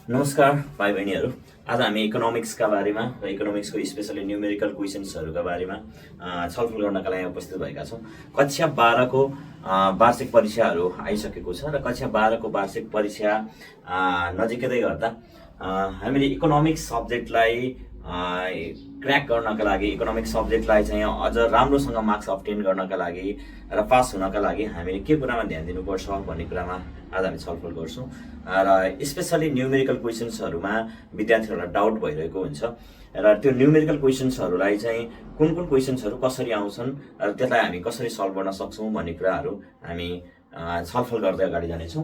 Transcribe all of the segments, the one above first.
नमस्कार भाइ बहिनीहरू। आज हामी इकोनोमिक्सका बारेमा र इकोनोमिक्सको स्पेसली न्युमेरिकल क्वेसन्सहरूका बारेमा छलफल गर्नका लागि उपस्थित भएका छौँ। कक्षा 12को वार्षिक परीक्षाहरू आइसकेको छ र कक्षा 12को वार्षिक परीक्षा नजिकै गर्दा हामीले इकोनोमिक्स सब्जेक्टलाई क्र्याक गर्नका लागि, इकोनोमिक्स सब्जेक्टलाई चाहिँ अझ राम्रोसँग मार्क्स अब्टेन गर्नका लागि र पास हुनका लागि हामीले के कुरामा ध्यान दिनुपर्छ भन्ने कुरामा आज हामी छलफल गर्छौँ। र स्पेसली न्युमेरिकल क्वेसन्सहरूमा विद्यार्थीहरूलाई डाउट भइरहेको हुन्छ र त्यो न्युमेरिकल क्वेसन्सहरूलाई चाहिँ कुन कुन क्वेसन्सहरू कसरी आउँछन् र त्यसलाई हामी कसरी सल्भ गर्न सक्छौँ भन्ने कुराहरू हामी छलफल गर्दै अगाडि जानेछौँ।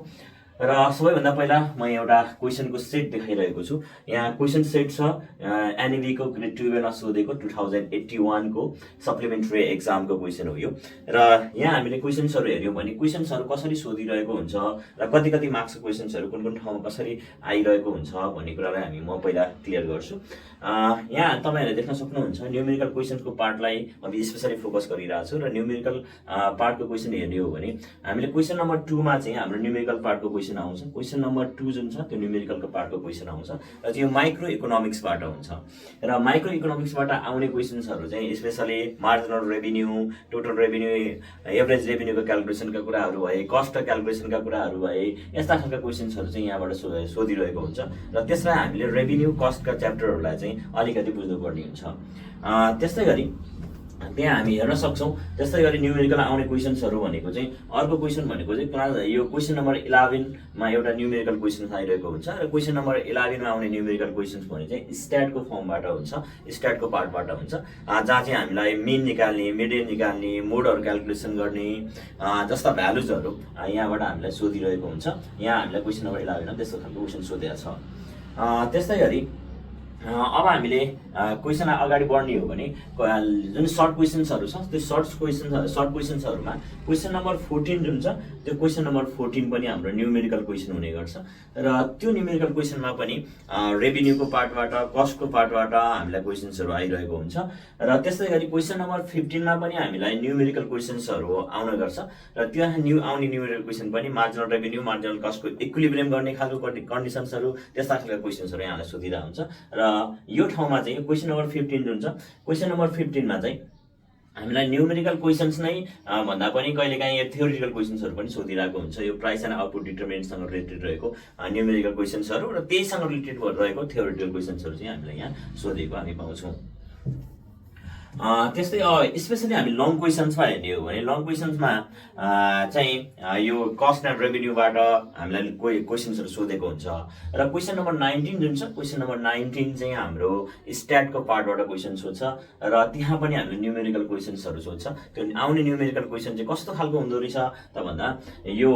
र सबैभन्दा पहिला म एउटा क्वेसनको सेट देखाइरहेको छु। यहाँ क्वेसन सेट छ एनइबीको ग्रेड 12मा सोधेको 2081 को सप्लिमेन्ट्री एक्जामको क्वेसन हो यो। र यहाँ हामीले क्वेसन्सहरू हेऱ्यौँ भने क्वेसन्सहरू कसरी सोधिरहेको हुन्छ र कति कति मार्क्सको क्वेसन्सहरू कुन कुन ठाउँमा कसरी आइरहेको हुन्छ भन्ने कुरालाई म पहिला क्लियर गर्छु। यहाँ तपाईँहरूले देख्न सक्नुहुन्छ न्युमेरिकल क्वेसनको पार्टलाई अब स्पेसली फोकस गरिरहेको छु। र न्युमेरिकल पार्टको क्वेसन हेर्ने हो भने हामीले क्वेसन नम्बर 2 मा चाहिँ हाम्रो न्युमेरिकल पार्टको क्वेसन आउँछ। क्वेसन नम्बर 2 जुन छ त्यो न्युमेरिकलको पार्टको क्वेसन आउँछ र त्यो माइक्रो इकोनोमिक्सबाट हुन्छ। र माइक्रो इकोनोमिक्सबाट आउने क्वेसन्सहरू चाहिँ especially marginal revenue, total revenue, average रेभिन्यूको क्यालकुलेसनका कुराहरू भए, कस्ट क्यालकुलेसनका कुराहरू भए, यस्ता खालका क्वेसन्सहरू चाहिँ यहाँबाट सोधिरहेको हुन्छ। र त्यसलाई हामीले रेभिन्यू कस्टका च्याप्टरहरूलाई चाहिँ अलिकति बुझ्नुपर्ने हुन्छ। त्यस्तै गरी त्यहाँ हामी हेर्न सक्छौँ। त्यस्तै गरी न्युमेरिकल आउने क्वेसन्सहरू भनेको चाहिँ अर्को क्वेसन भनेको चाहिँ क्लास यो क्वेसन नम्बर 11मा एउटा न्युमेरिकल क्वेसन आइरहेको हुन्छ र क्वेसन नम्बर 11मा आउने न्युमेरिकल क्वेसन्स भने चाहिँ स्ट्याटको फर्मबाट हुन्छ, स्ट्याटको पार्टबाट हुन्छ, जहाँ चाहिँ हामीलाई मिन निकाल्ने, मिडियन निकाल्ने, मोडहरू क्यालकुलेसन गर्ने जस्ता भ्यालुजहरू यहाँबाट हामीलाई सोधिरहेको हुन्छ। यहाँ हामीलाई क्वेसन नम्बर 11मा त्यस्तो खालको क्वेसन सोधेको छ। त्यस्तै गरी अब हामीले क्वेसन अगाडि बढ्ने हो भने जुन सर्ट क्वेसन्सहरू छ त्यो सर्ट क्वेसन्सहरूमा क्वेसन नम्बर 14 जुन छ त्यो क्वेसन नम्बर 14 पनि हाम्रो न्युमेरिकल क्वेसन हुने गर्छ। र त्यो न्युमेरिकल क्वेसनमा पनि रेभिन्यूको पार्टबाट, कस्टको पार्टबाट हामीलाई क्वेसन्सहरू आइरहेको हुन्छ। र त्यस्तै गरी क्वेसन नम्बर 15मा पनि हामीलाई न्युमेरिकल क्वेसन्सहरू आउने गर्छ। र त्यो आउने न्युमेरिकल क्वेसन पनि मार्जिनल रेभिन्यू, मार्जिनल कस्टको इक्विलिब्रियम गर्ने खालको कन्डिसन्सहरू, त्यस्ता खालका क्वेसन्सहरू यहाँलाई सोधिरहेको हुन्छ। र यो ठाउँमा चाहिँ क्वेसन नम्बर 15 जुन छ, क्वेसन नम्बर 15मा चाहिँ हामीलाई न्युमेरिकल क्वेसन्स नै भन्दा पनि कहिलेकाहीँ थ्योरिटिकल क्वेसन्सहरू पनि सोधिरहेको हुन्छ। यो प्राइस एन्ड आउटपुट डिटर्मिनेन्टसँग रिलेटेड रहेको न्युमेरिकल क्वेसन्सहरू र त्यहीसँग रिलेटेड रहेको थ्योरिटिकल क्वेसन्सहरू चाहिँ हामीलाई यहाँ सोधेको हामी पाउँछौँ। त्यस्तै स्पेसली हामी लङ क्वेसन्समा हेर्ने हो भने लङ क्वेसन्समा चाहिँ यो कस्ट एन्ड रेभिन्यूबाट हामीलाई क्वेसन्सहरू सोधेको हुन्छ। र क्वेसन नम्बर 19 जुन छ, क्वेसन नम्बर 19 चाहिँ हाम्रो स्ट्याटको पार्टबाट क्वेसन सोध्छ र त्यहाँ पनि हामीले न्युमेरिकल क्वेसन्सहरू सोध्छ। त्यो आउने न्युमेरिकल क्वेसन चाहिँ कस्तो खालको हुँदो रहेछ त भन्दा यो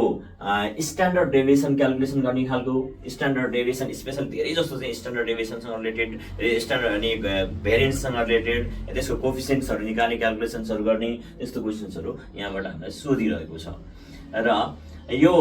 स्ट्यान्डर्ड डेभिएसन क्यालकुलेसन गर्ने खालको, स्ट्यान्डर्ड डेभिएसन स्पेसल धेरै जस्तो चाहिँ स्ट्यान्डर्ड डेभिएसनसँग रिलेटेड, स्ट्यान्डर्ड अनि भेरिएन्ससँग रिलेटेड, त्यसको कोफिसियन्ट्सहरू निकाल्ने, क्यालकुलेसन्सहरू गर्ने, त्यस्तो क्वेसन्सहरू यहाँबाट हामीलाई सोधिरहेको छ। र यो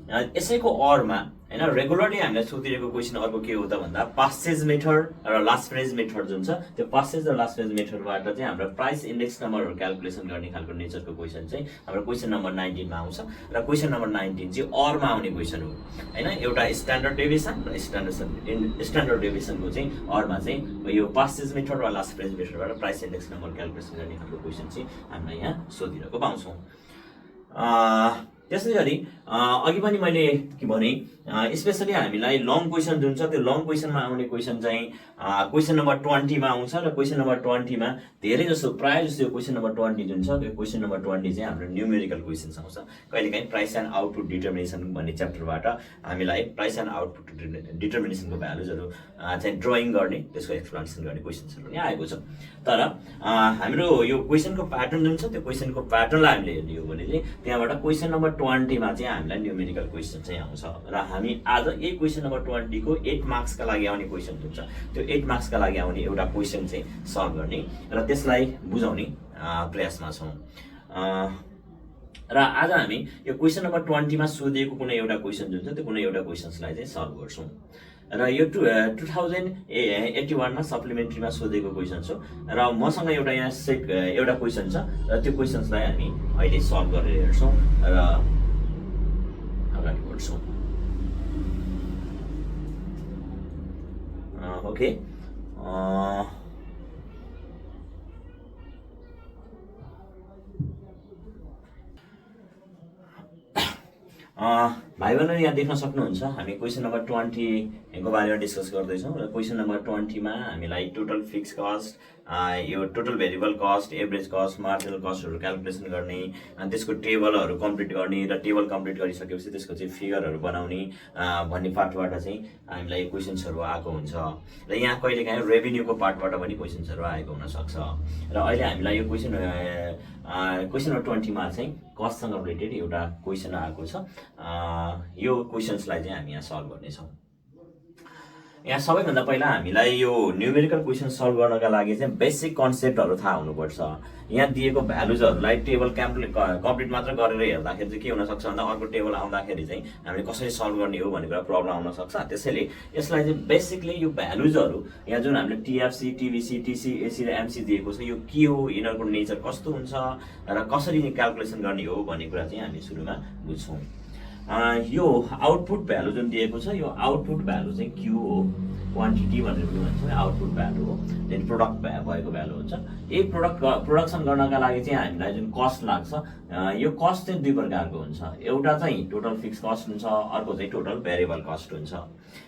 यसैको अरमा हैन रेगुलरली हामीलाई सोधिरहेको क्वेसन अर्को के हो त भन्दा पासेज मेथड र लास्ट फ्रेज मेथड जुन छ त्यो पासेज र लास्ट फ्रेज मेथडबाट चाहिँ हाम्रो प्राइस इन्डेक्स नम्बरहरू क्यालकुलेसन गर्ने खालको नेचरको क्वेसन चाहिँ हाम्रो क्वेसन नम्बर 19मा आउँछ। र क्वेसन नम्बर 19 चाहिँ अरमा आउने क्वेसन हो हैन। एउटा स्ट्यान्डर्ड डेभिएसन र स्ट्यान्डर्ड डेभिएसनको चाहिँ अरमा चाहिँ यो पासेज मेथड वा लास्ट फ्रेज मेथडबाट प्राइस इन्डेक्स नम्बर क्यालकुलेसन गर्ने खालको क्वेसन चाहिँ हामीलाई यहाँ सोधिरहेको पाउँछौँ। त्यसै गरी अघि पनि मैले के भने स्पेसली हामीलाई लङ क्वेसन जुन छ त्यो लङ क्वेसनमा आउने क्वेसन चाहिँ क्वेसन नम्बर 20मा आउँछ। र क्वेसन नम्बर 20मा धेरै जस्तो प्रायः जस्तो क्वेसन नम्बर 20 जुन छ त्यो क्वेसन नम्बर 20 चाहिँ हाम्रो न्युमेरिकल क्वेसन्स आउँछ। कहिलेकाहीँ प्राइस एन्ड आउटपुट डिटर्मिनेसन भन्ने च्याप्टरबाट हामीलाई प्राइस एन्ड आउटपुट डिटर्मिनेसनको भ्यालुजहरू चाहिँ ड्रइङ गर्ने, त्यसको एक्सप्लेनेसन गर्ने क्वेसन्सहरू पनि आएको छ। तर हाम्रो यो क्वेसनको प्याटर्न जुन छ त्यो क्वेसनको प्याटर्नलाई हामीले हेर्ने हो भने चाहिँ त्यहाँबाट क्वेसन नम्बर 20मा चाहिँ हामीलाई न्युमेरिकल क्वेसन चाहिँ आउँछ। र हामी आज यही क्वेसन नम्बर 20 को 8 मार्क्सका लागि आउने क्वेसन जुन छ त्यो 8 मार्क्सका लागि आउने एउटा क्वेसन चाहिँ सल्भ गर्ने र त्यसलाई बुझाउने प्रयासमा छौँ। र आज हामी यो क्वेसन नम्बर 20मा सोधिएको कुनै एउटा क्वेसन जुन छ त्यो कुनै एउटा क्वेसन्सलाई चाहिँ सल्भ गर्छौँ। र यो 2081मा सप्लिमेन्ट्रीमा सोधेको क्वेसन हो र मसँग एउटा यहाँ एउटा क्वेसन छ र त्यो क्वेसन्सलाई हामी अहिले सल्भ गरेर हेर्छौँ र अगाडि बढ्छौँ। ओके भाइ बहिनीहरू यहाँ देख्न सक्नुहुन्छ हामी क्वेसन नम्बर 20 को बारेमा डिस्कस गर्दैछौँ र क्वेसन नम्बर 20 मा हामीलाई टोटल फिक्स कस्ट यो total variable cost average cost marginal कस्टहरू क्यालकुलेसन गर्ने अनि त्यसको टेबलहरू कम्प्लिट गर्ने र टेबल कम्प्लिट गरिसकेपछि त्यसको चाहिँ फिगरहरू बनाउने भन्ने पार्टबाट चाहिँ हामीलाई क्वेसन्सहरू आएको हुन्छ र यहाँ कहिलेकाहीँ रेभिन्यूको पार्टबाट पनि क्वेसन्सहरू आएको हुनसक्छ र अहिले हामीलाई यो क्वेसन नम्बर 20 मा चाहिँ कस्टसँग रिलेटेड एउटा क्वेसन आएको छ यो क्वेसन्सलाई चाहिँ हामी यहाँ सल्भ गर्नेछौँ यहाँ सबैभन्दा पहिला हामीलाई यो न्युमेरिकल क्वेसन सल्भ गर्नका लागि चाहिँ बेसिक कन्सेप्टहरू थाहा हुनुपर्छ यहाँ दिएको भ्यालुजहरूलाई टेबल कम्प्लिट मात्र गरेर हेर्दाखेरि चाहिँ के हुनसक्छ भन्दा अर्को टेबल आउँदाखेरि चाहिँ हामीले कसरी सल्भ गर्ने हो भन्ने कुरा प्रब्लम आउन सक्छ त्यसैले यसलाई चाहिँ बेसिकली यो भ्यालुजहरू यहाँ जुन हामीले टिएफसी टिबिसी टिसी एसी र एमसी दिएको छ यो के हो यिनीहरूको नेचर कस्तो हुन्छ र कसरी क्यालकुलेसन गर्ने हो भन्ने कुरा चाहिँ हामी सुरुमा बुझ्छौँ यो आउटपुट भ्यालु जुन दिएको छ यो आउटपुट भ्यालु चाहिँ क्यू हो क्वान्टिटी भनेर पनि भन्छ आउटपुट भ्यालु हो देन प्रोडक्ट भएको भ्यालु हुन्छ यही प्रोडक्सन गर्नका लागि चाहिँ हामीलाई जुन कस्ट लाग्छ यो कस्ट चाहिँ दुई प्रकारको हुन्छ एउटा चाहिँ टोटल फिक्स कस्ट हुन्छ अर्को चाहिँ टोटल भेरिएबल कस्ट हुन्छ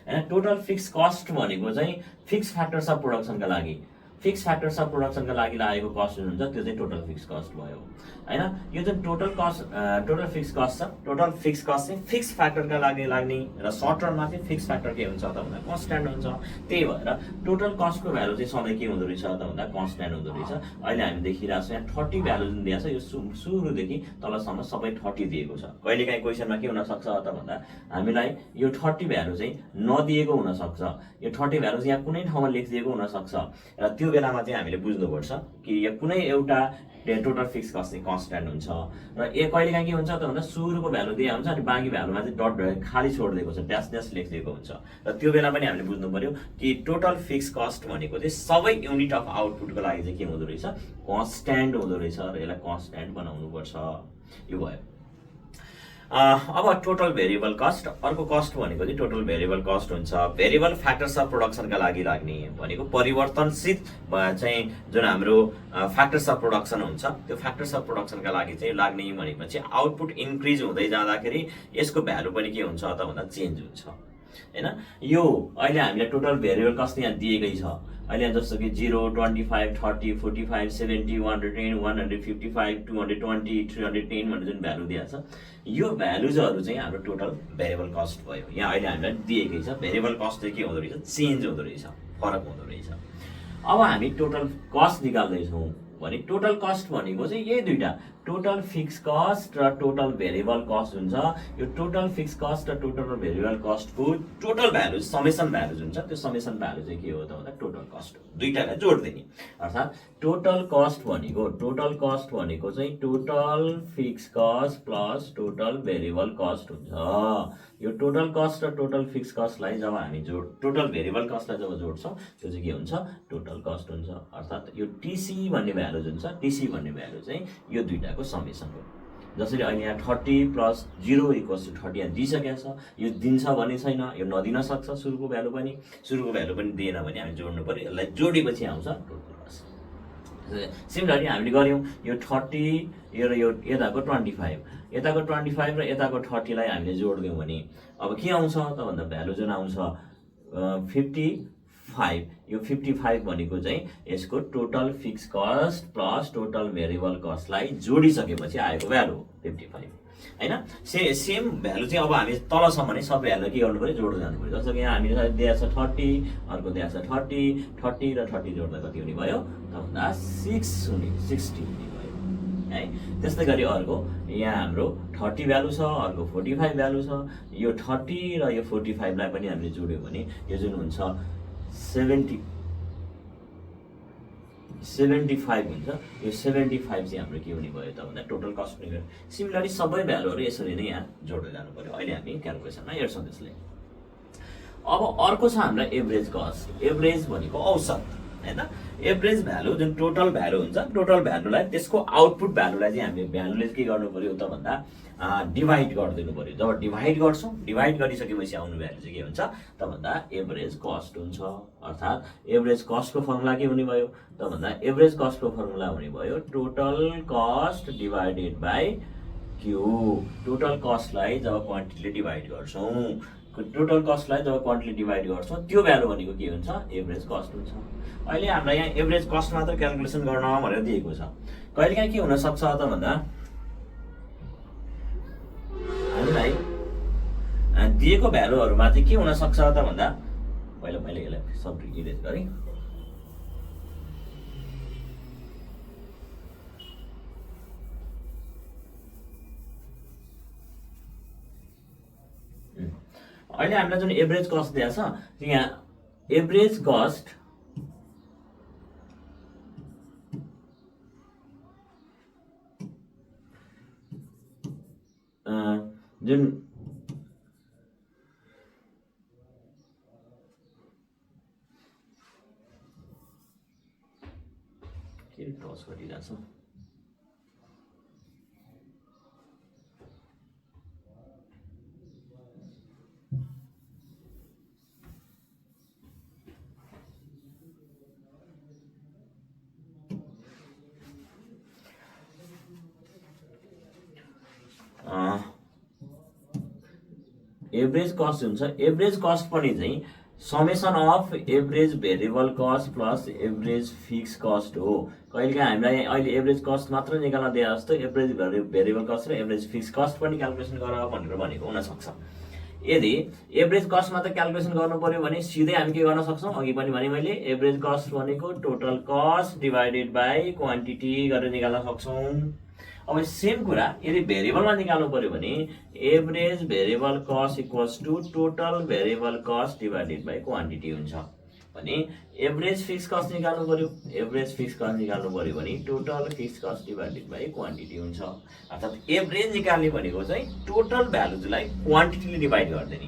हैन टोटल फिक्स कस्ट भनेको चाहिँ फिक्स फ्याक्टर्स अफ प्रोडक्सनका लागि फिक्स फ्याक्टर्स अफ प्रोडक्सनका लागि लागेको कस्ट जुन हुन्छ त्यो चाहिँ टोटल फिक्स कस्ट भयो हैन यो जुन टोटल फिक्स कस्ट छ टोटल फिक्स कस्ट चाहिँ फिक्स फ्याक्टरका लागि लाग्ने र सर्ट रनमा चाहिँ फिक्स फ्याक्टर के हुन्छ त भन्दा कन्स्ट्यान्ट हुन्छ त्यही भएर टोटल कस्टको भ्यालु चाहिँ सधैँ के हुँदो रहेछ त भन्दा कन्स्ट्यान्ट हुँदो रहेछ अहिले हामी देखिरहेको छ यहाँ 30 भ्यालु जुन दिएको छ यो सुरुदेखि तलसम्म सबै 30 दिएको छ कहिलेकाहीँ क्वेसनमा के हुन सक्छ त भन्दा हामीलाई यो 30 भ्यालु चाहिँ नदिएको हुन सक्छ यो 30 भ्यालु चाहिँ यहाँ कुनै ठाउँमा लेखिदिएको हुन सक्छ र त्यो बेलामा चाहिँ हामीले बुझ्नुपर्छ कि यो कुनै एउटा टोटल फिक्स कस्ट चाहिँ कन्स्ट्यान्ट हुन्छ र कहिलेकाहीँ के हुन्छ त भन्दा सुरुको भ्यालु दिए हुन्छ अनि बाँकी भ्यालुमा चाहिँ डट खाली छोडिदिएको छ ड्यास ड्यास लेखिदिएको हुन्छ र त्यो बेला पनि हामीले बुझ्नु पर्यो कि टोटल फिक्स कस्ट भनेको चाहिँ सबै युनिट अफ आउटपुटको लागि चाहिँ के हुँदो रहेछ कन्स्ट्यान्ट हुँदो रहेछ र यसलाई कन्स्ट्यान्ट बनाउनु पर्छ यो भयो अब टोटल भेरिएबल कस्ट अर्को कस्ट भनेको चाहिँ टोटल भेरिएबल कस्ट हुन्छ भेरिएबल फ्याक्टर्स अफ प्रोडक्सनका लागि लाग्ने भनेको परिवर्तनशील चाहिँ जुन हाम्रो फ्याक्टर्स अफ प्रोडक्सन हुन्छ त्यो फ्याक्टर्स अफ प्रोडक्सनका लागि चाहिँ लाग्ने भनेपछि आउटपुट इन्क्रिज हुँदै जाँदाखेरि यसको भ्यालु पनि के हुन्छ त भन्दा चेन्ज हुन्छ हैन यो अहिले हामीलाई टोटल भेरिएबल कस्ट यहाँ दिएकै छ अहिले जस्तो कि 0 25 30 45 70 110 155 220 310 भनेर जुन भ्यालु दिएको छ यो भ्यालुजहरू चाहिँ हाम्रो टोटल भेरिएबल कस्ट भयो यहाँ अहिले हामीलाई दिएकै छ भेरिएबल कस्ट चाहिँ के हुँदो रहेछ चेन्ज हुँदो रहेछ फरक हुँदो रहेछ अब हामी टोटल कस्ट निकाल्दैछौँ भने टोटल कस्ट भनेको चाहिँ यही दुईटा टोटल फिक्स कस्ट र टोटल भेरिएबल कस्ट हुन्छ यो टोटल फिक्स कस्ट र टोटल भेरिएबल कस्टको टोटल भ्यालु समेसन भ्यालु हुन्छ त्यो समेसन भ्यालु चाहिँ के हो त भन्दा टोटल कस्ट हो दुईटालाई जोड्दिने अर्थात् टोटल कस्ट भनेको चाहिँ total fix cost plus total variable cost हुन्छ यो टोटल कस्ट र टोटल फिक्स कस्टलाई जब हामी टोटल भेरिएबल कस्टलाई जब जोड्छौँ त्यो चाहिँ के हुन्छ टोटल कस्ट हुन्छ अर्थात् यो टिसी भन्ने भ्यालु जुन छ टिसी भन्ने भ्यालु चाहिँ यो दुईटाको समेसन हो जसरी अहिले यहाँ 30 प्लस 0 इक्वल्स टु 30 यहाँ दिइसकेको छ यो दिन्छ भने छैन यो नदिन सक्छ सुरुको भ्यालु पनि दिएन भने हामी जोड्नु पर्यो यसलाई जोडेपछि आउँछ टोटल कस्ट सिमिलरली हामीले गर्यौँ यो 30 र यो यताको 25 यताको 25 र यताको 30 लाई हामीले जोड्दियौँ भने अब के आउँछ त भन्दा भ्यालु जुन आउँछ 55 यो 55 भनेको चाहिँ यसको total fix cost plus total variable कस्टलाई जोडिसकेपछि आएको भ्यालु हो 55 हैन सेम भ्यालु चाहिँ अब हामी तलसम्म नै सब भ्यालु के गर्नु पर्यो जोड्दै जानु पर्यो जस्तो कि यहाँ हामीले दिएको छ 30 अर्को दिएको छ 30 र 30 जोड्दा कति हुने भयो त भन्दा 60 हुने भयो है त्यस्तै गरी अर्को यहाँ हाम्रो 30 भ्यालु छ अर्को 45 भ्यालु छ यो 30 र यो 45 लाई पनि हामीले जोड्यो भने यो जुन हुन्छ 75 हुन्छ यो 75 चाहिँ हाम्रो के हुने भयो त भन्दा टोटल कस्ट हुने भयो सिमिलरली सबै भ्यालुहरू यसरी नै यहाँ जोड्दै जानु पर्यो अहिले हामी क्याल्कुलेसनमा हेर्छौँ त्यसले अब अर्को छ हामीलाई एभरेज कस्ट एभरेज भनेको औसत हैन। एभरेज भ्यालु जुन टोटल भ्यालु हुन्छ, टोटल भ्यालुलाई त्यसको आउटपुट भ्यालुलाई चाहिँ हामीले भ्यालुले के गर्नु पर्यो त भन्दा डिभाइड गरिदिनु पर्यो। जब डिभाइड गर्छौँ, डिभाइड गरिसकेपछि आउने भ्यालु चाहिँ के हुन्छ त भन्दा एभरेज कस्ट हुन्छ। अर्थात् एभरेज कस्टको फर्मुला के हुने भयो त भन्दा एभरेज कस्टको फर्मुला हुने भयो total cost divided by Q. Total कस्टलाई जब क्वान्टिटीले डिभाइड गर्छौँ, टोटल कस्टलाई जब क्वान्टिटीले डिभाइड गर्छौँ त्यो भ्यालु भनेको के हुन्छ एभरेज कस्ट हुन्छ। अहिले हामीलाई यहाँ एभरेज कस्ट मात्र क्यालकुलेसन गर्न भनेर दिएको छ। कहिलेकाहीँ के हुनसक्छ त भन्दा हामीलाई दिएको भ्यालुहरूमा चाहिँ के हुनसक्छ त भन्दा पहिला यसलाई सब इरेज गरेँ। अहिले हामीलाई जुन एभरेज कस्ट दिएको छ यहाँ एभरेज कस्ट जुन के टस गरिरहेछ एभरेज कस्ट हुन्छ। एभरेज कस्ट पनि चाहिँ summation of average variable cost plus average fix cost हो। कहिलेकाहीँ हामीलाई अहिले एभरेज कस्ट मात्र निकाल्न दिए जस्तो एभरेज भेरिएबल कस्ट र एभरेज फिक्स कस्ट पनि क्यालकुलेसन गर भनेर भनेको हुनसक्छ। यदि एभरेज कस्ट मात्र क्यालकुलेसन गर्नु पर्यो भने सिधै हामी के गर्न सक्छौँ, अघि पनि भने मैले एभरेज कस्ट भनेको total cost divided by quantity गरेर निकाल्न सक्छौँ। अब सेम कुरा यदि भेरिएबलमा निकाल्नु पर्यो भने average variable cost equals to total variable cost divided by quantity हुन्छ भने एभरेज फिक्स कस्ट निकाल्नु पर्यो, एभरेज फिक्स कस्ट निकाल्नु पर्यो भने total fix cost divided by quantity हुन्छ। अर्थात् एभरेज निकाल्ने भनेको चाहिँ टोटल भ्यालुलाई क्वान्टिटीले डिभाइड गरिदिने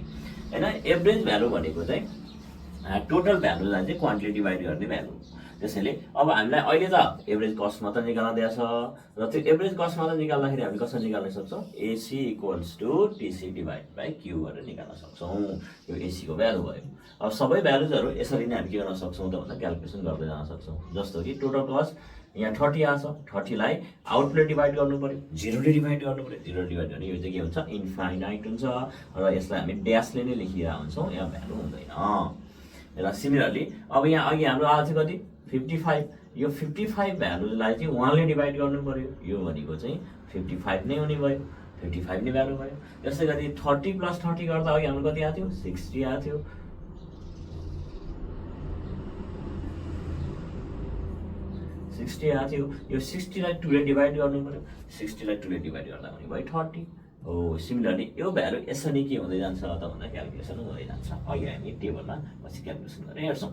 हैन। एभरेज भ्यालु भनेको चाहिँ टोटल भ्यालुलाई चाहिँ क्वान्टिटीले डिभाइड गर्ने भ्यालु। त्यसैले अब हामीलाई अहिले त एभरेज कस्ट मात्र निकाल्न दिएको छ र त्यो एभरेज कस्ट मात्र निकाल्दाखेरि हामी कसरी निकाल्न सक्छौँ, AC equals to TC divide by Q गरेर निकाल्न सक्छौँ। यो एसीको भ्यालु भयो। अब सबै भ्यालुजहरू यसरी नै हामी के गर्न सक्छौँ त भन्दा क्यालकुलेसन गर्दै जान सक्छौँ। जस्तो कि टोटल कस्ट यहाँ 30 आछ, 30लाई आउटपुटले डिभाइड गर्नु पर्यो, 0ले डिभाइड गर्नु पर्यो, 0 डिभाइड गर्ने यो चाहिँ के हुन्छ इन्फाइनाइट हुन्छ र यसलाई हामी ड्यासले नै लेखिरहेको हुन्छौँ, यहाँ भ्यालु हुँदैन। र सिमिलरली अब यहाँ अघि हाम्रो आएको थियो कति 55, यो 55 भ्यालुलाई चाहिँ 1ले डिभाइड गर्नु पर्यो, यो भनेको चाहिँ 55 नै हुने भयो, 55 नै भ्यालु भयो। त्यसै गरी 30 प्लस 30 गर्दा अघि हाम्रो कति आएको थियो 60 आएको थियो, 60 आएको थियो। यो 60लाई 2ले डिभाइड गर्नु पर्यो, 60लाई 2ले डिभाइड गर्दा हुने भयो 30 हो। सिमिलरली यो भ्यालु यसरी के हुँदै जान्छ त भन्दा क्यालकुलेसन हुँदै जान्छ। अघि हामी टेबलमा पछि क्यालकुलेसन गरेर हेर्छौँ।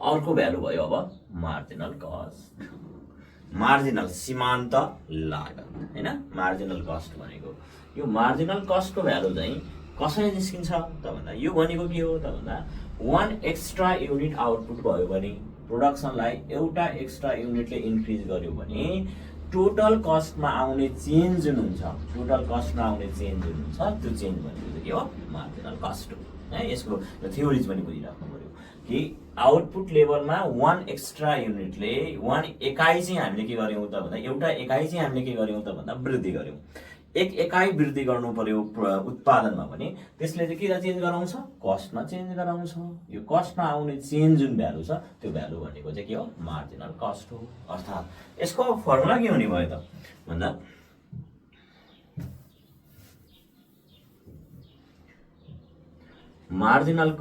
अर्को भ्यालु भयो अब मार्जिनल कस्ट। मार्जिनल सीमान्त लागत हैन, मार्जिनल कस्ट भनेको यो मार्जिनल कस्टको भ्यालु चाहिँ कसरी निस्किन्छ त भन्दा यो भनेको के हो त भन्दा 1 एक्स्ट्रा युनिट आउटपुट भयो भने प्रोडक्सनलाई एउटा एक्स्ट्रा युनिटले इन्क्रिज गर्यो भने टोटल कस्टमा आउने चेन्ज जुन हुन्छ, टोटल कस्टमा आउने चेन्ज जुन हुन्छ त्यो चेन्ज भनेको के हो मार्जिनल कस्ट हो है। यसको थ्योरिज पनि बुझिराख्नु पर्यो कि आउटपुट लेभलमा 1 एक्स्ट्रा युनिटले 1 एकाइ चाहिँ हामीले के गर्यौँ त भन्दा एउटा एकाइ चाहिँ हामीले के गर्यौँ त भन्दा वृद्धि गर्यौँ। एक एकाइ वृद्धि गर्नु पर्यो उत्पादनमा भने त्यसले चाहिँ के चेन्ज गराउँछ, कस्टमा चेन्ज गराउँछ। यो कस्टमा आउने चेन्ज जुन भ्यालु छ त्यो भ्यालु भनेको चाहिँ के हो मार्जिनल कस्ट हो। अर्थात् यसको फर्मुला के हुने भयो त भन्दा मार्जिनल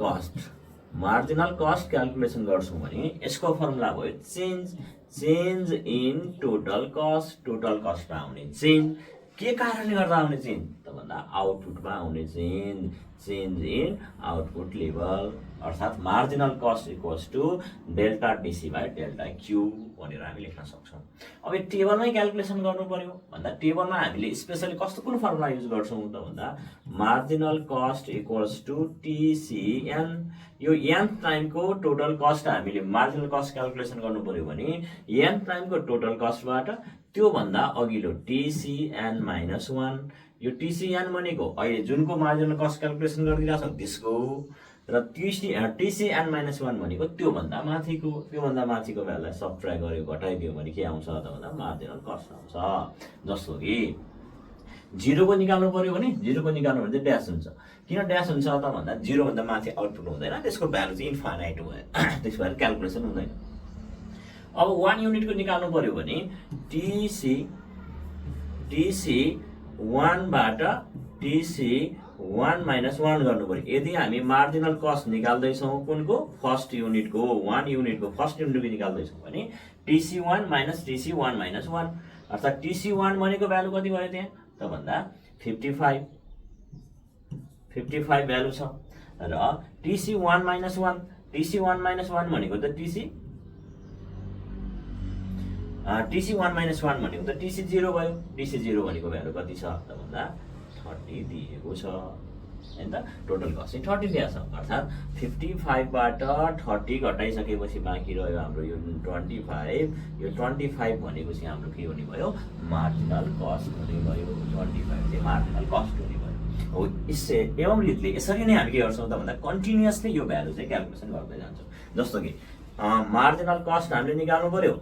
कस्ट क्यालकुलेसन गर्छौँ भने यसको फर्मुला भयो चेन्ज इन टोटल कस्टमा आउने चेन्ज के कारणले गर्दा आउने चेन्ज त भन्दा आउटपुटमा आउने चेन्ज इन आउटपुट लेभल, अर्थात् marginal cost equals to delta DC by delta Q भनेर हामी लेख्न सक्छौँ। अब यो टेबलमै क्यालकुलेसन गर्नु पर्यो भन्दा टेबलमा हामीले स्पेसली कस्तो कुन फर्मुला युज गर्छौँ त भन्दा मार्जिनल कस्ट इक्वल्स टु टिसिएन। यो एन प्राइमको टोटल कस्ट हामीले मार्जिनल कस्ट क्यालकुलेसन गर्नु पर्यो भने एन प्राइमको टोटल कस्टबाट त्योभन्दा अघिल्लो टिसिएन माइनस 1, यो टिसिएन भनेको अहिले जुनको मार्जिनल कस्ट क्यालकुलेसन गरिदिरहेको छ त्यसको, र टिसिएन माइनस 1 भनेको त्योभन्दा माथिको भ्यालुलाई सबट्र्याक्ट गर्यो घटाइदियो भने के आउँछ त भन्दा मार्जिनल कस्ट आउँछ। जस्तो कि 0 को निकाल्नु पर्यो भने 0 को निकाल्नु भने चाहिँ ड्यास हुन्छ। किन ड्यास हुन्छ त भन्दा 0 भन्दा माथि आउटपुट हुँदैन, त्यसको भ्यालु चाहिँ इन्फाइनाइट भयो, त्यस भएर क्यालकुलेसन हुँदैन। अब 1 युनिटको निकाल्नु पर्यो भने टिसी 1 बाट टिसी 1 माइनस 1 गर्नु पर्यो। यदि हामी मार्जिनल कस्ट निकाल्दैछौँ कुनको फर्स्ट युनिटको 1 युनिटको फर्स्ट युनिटको निकाल्दैछौँ भने टिसी 1 माइनस टिसी 1 माइनस 1, अर्थात् टिसी 1 भनेको भ्यालु कति भयो त्यहाँ त भन्दा 55 भ्यालु छ, र टिसी 1 माइनस 1 भनेको त टिसी 1 माइनस 1 भनेको त टिसी 0 भयो। टिसी 0 भनेको भ्यालु कति छ त भन्दा 30 दिएको छ हैन त, टोटल कस्ट चाहिँ 30 दिएको छ, अर्थात् 55 बाट 30 घटाइसकेपछि बाँकी रह्यो हाम्रो यो 25। यो 25 भनेको चाहिँ हाम्रो के हुने भयो मार्जिनल कस्ट हुने भयो, 25 चाहिँ मार्जिनल कस्ट हुने भयो। हो एवं रीतिले यसरी नै हामी के गर्छौँ त भन्दा कन्टिन्युअसली यो भ्यालु चाहिँ क्यालकुलेसन गर्दै जान्छौँ। जस्तो कि मार्जिनल कस्ट हामीले निकाल्नु पर्यो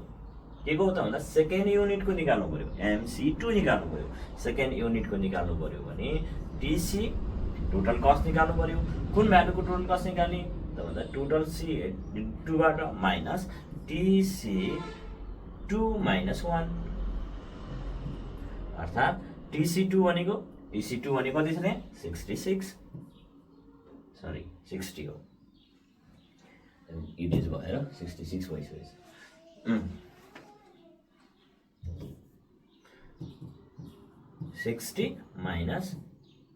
के को त भन्दा सेकेन्ड युनिटको निकाल्नु पर्यो, MC2 निकाल्नु पर्यो। सेकेन्ड युनिटको निकाल्नु पर्यो भने टिसी टोटल कस्ट निकाल्नु पर्यो। कुन भ्यालुको टोटल कस्ट निकाल्ने त भन्दा टोटल C2 बाट माइनस TC2 माइनस 1, अर्थात् TC2 भनेको कति छ त्यहाँ 60 हो, इट इज भएर 66 भइसकेछ। 60 माइनस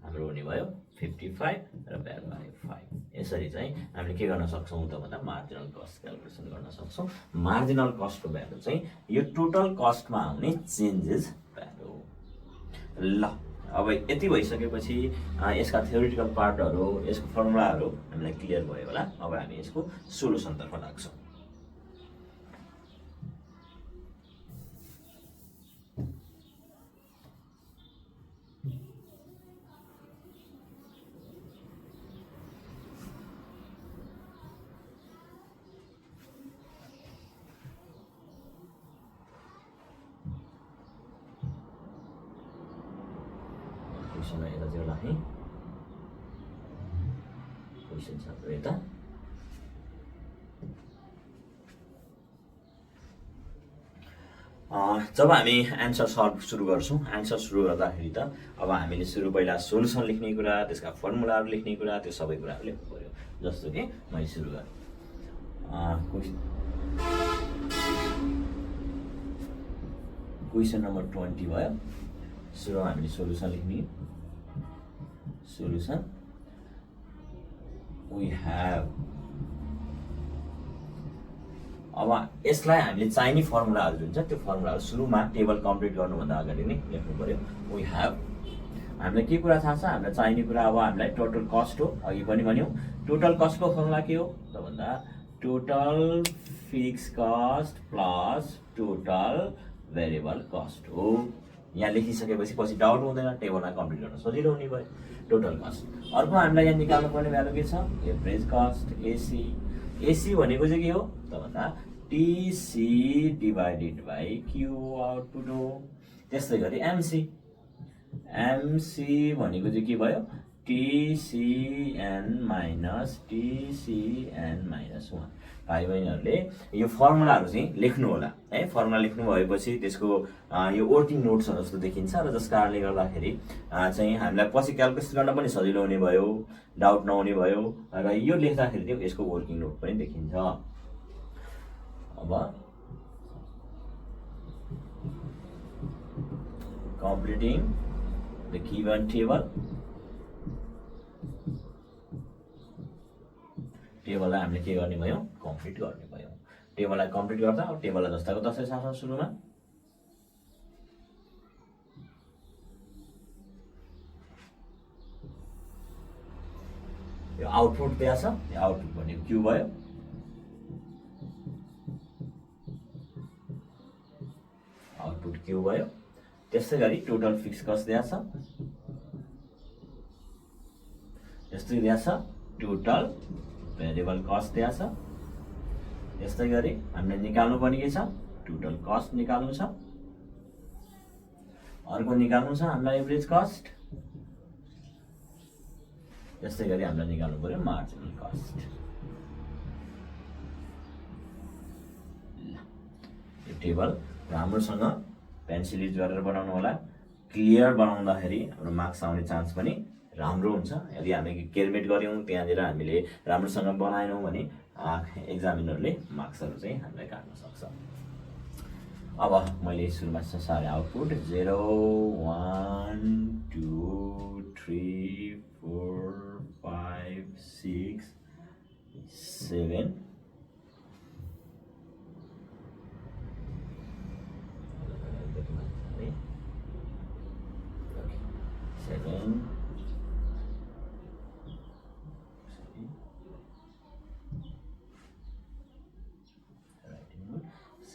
हाम्रो हुने भयो 55 र भ्यालु आयो 5। यसरी चाहिँ हामीले के गर्न सक्छौँ त भन्दा मार्जिनल कस्ट क्यालकुलेसन गर्न सक्छौँ। मार्जिनल कस्टको भ्यालु चाहिँ यो टोटल कस्टमा आउने चेन्जेस भ्यालु। ल अब यति भइसकेपछि यसका थ्योरिटिकल पार्टहरू यसको फर्मुलाहरू हामीलाई क्लियर भयो होला। अब हामी यसको सोलुसनतर्फ लाग्छौँ। यता जोड्ला है, क्वेसन छ यता। जब हामी एन्सर सल्भ सुरु गर्छौँ, एन्सर सुरु गर्दाखेरि त अब हामीले पहिला सोलुसन लेख्ने कुरा, त्यसका फर्मुलाहरू लेख्ने कुरा, त्यो सबै कुराहरू लेख्नु पर्यो। जस्तो कि मैले सुरु गरेँ क्वेसन नम्बर 20 भयो। सुरु हामीले सोलुसन लेख्ने, सोलुसन वी हेभ। अब यसलाई हामीले चाहिने फर्मुलाहरू जुन छ त्यो फर्मुलाहरू सुरुमा टेबल कम्प्लिट गर्नुभन्दा अगाडि नै लेख्नु पर्यो। वी हेभ हामीलाई के कुरा थाहा छ, हामीलाई चाहिने कुरा अब हामीलाई टोटल कस्ट हो। अघि पनि भन्यौँ टोटल कस्टको फर्मुला के हो त भन्दा total fix cost plus total variable cost हो। यहाँ लेखिसकेपछि पछि डाउट हुँदैन, टेबलमा कम्प्लिट गर्न सजिलो हुने भयो। Total cost. अर्को हामीलाई यहाँ निकाल्नु पर्ने भ्यालु के छ एभरेज कस्ट एसी। एसी भनेको चाहिँ के हो त भन्दा TC divided by Q output हो। त्यस्तै गरी एमसी भनेको चाहिँ के भयो टिसिएन माइनस टिसिएन माइनस 1। भाइ बहिनीहरूले यो फर्मुलाहरू चाहिँ लेख्नु होला है। फर्मुला लेख्नु भएपछि त्यसको यो वर्किङ नोट्सहरू जस्तो देखिन्छ र जस कारणले गर्दाखेरि चाहिँ हामीलाई पछि क्यालकुलेसन गर्न पनि सजिलो हुने भयो, डाउट नहुने भयो र यो लेख्दाखेरि चाहिँ यसको वर्किङ नोट पनि देखिन्छ। अब completing the given table. टेबललाई हामीले के गर्ने भयो कम्प्लिट गर्ने भयो टेबललाई कम्प्लिट गर्दा अब टेबललाई जस्ताको तस्तै छ सुरुमा यो आउटपुट त्यहाँ छ यो आउटपुट भनेको क्यू भयो आउटपुट क्यू भयो त्यसै गरी टोटल फिक्स कस्ट दिएको छ यस्तै दिएको छ टोटल भेरिएबल कस्ट दिएको छ यस्तै गरी हामीले निकाल्नु पर्ने के छ टोटल कस्ट निकाल्नु छ अर्को निकाल्नु छ हामीलाई एभरेज कस्ट यस्तै गरी हामीलाई निकाल्नु पर्यो मार्जिनल कस्ट यो टेबल राम्रोसँग पेन्सिल युज गरेर बनाउनु होला क्लियर बनाउँदाखेरि हाम्रो मार्क्स आउने चान्स पनि राम्रो हुन्छ यदि हामी केयरमेट गऱ्यौँ त्यहाँनिर हामीले राम्रोसँग बनाएनौँ भने एक्जामिनरले मार्क्सहरू चाहिँ हामीलाई काट्न सक्छ अब मैले सुरुमा सारे आउटपुट 0 1 2 3 4 5 6 7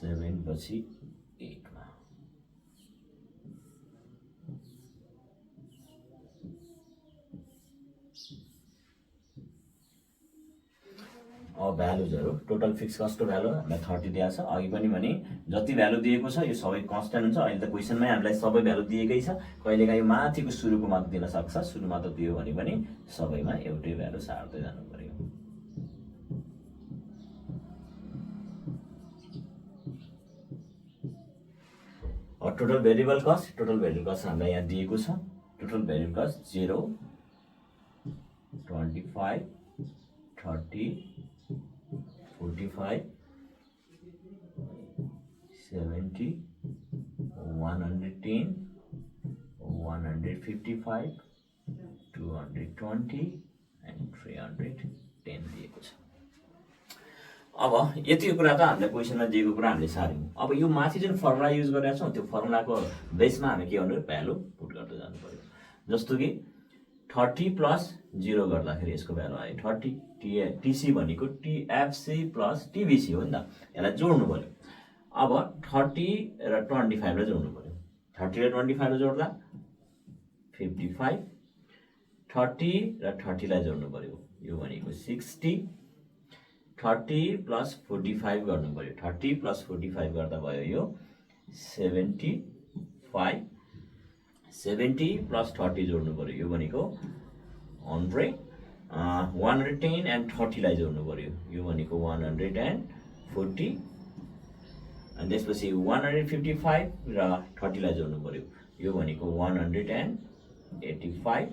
7 पछि 8 मा अब भ्यालुजहरु टोटल फिक्स कस्टको भ्यालु हामीलाई 30 दिएको छ अघि पनि भने जति भ्यालु दिएको छ यो सबै कन्स्ट्यान्ट हुन्छ अहिले त क्वेशनमै हामीलाई सबै भ्यालु दिएकै छ कहिलेकाहीँ माथिको सुरुको मात्र दिन सक्छ सुरुमा त दियो भने पनि सबैमा एउटै भ्यालु सार्दै जानु पर्यो टोटल भेरिएबल कस्ट हामीलाई यहाँ दिएको छ टोटल भेरिएबल कस्ट 0 25 30 45 70 110 155 220 and 310 दिएको छ अब यति कुरा त हामीले क्वेशनमा दिएको कुरा हामीले सार्यौं अब यो माथि जुन फर्मुला युज गरेका छौं त्यो फर्मुलाको बेसमा हामी के गर्नु भ्यालु पुट गर्दै जानु पर्यो जस्तो कि 30 प्लस 0 गर्दाखेरि यसको भ्यालु आयो 30 टीसी भनेको टीएफसी प्लस टीबीसी हो नि त यसलाई जोड्नु पर्यो अब 30 र 25 लाई जोड्नु पर्यो 30 र 25 लाई जोड्दा 55 30 र 30 लाई जोड्नु पर्यो यो भनेको 60 30 प्लस 45 गर्नु पर्यो 30 प्लस 45 गर्दा भयो यो 75 70 प्लस 30 जोड्नु पर्यो यो भनेको 100 110 and 30 लाई जोड्नु पर्यो यो भनेको 140 and त्यसपछि 155 र 30 लाई जोड्नु पर्यो यो भनेको 185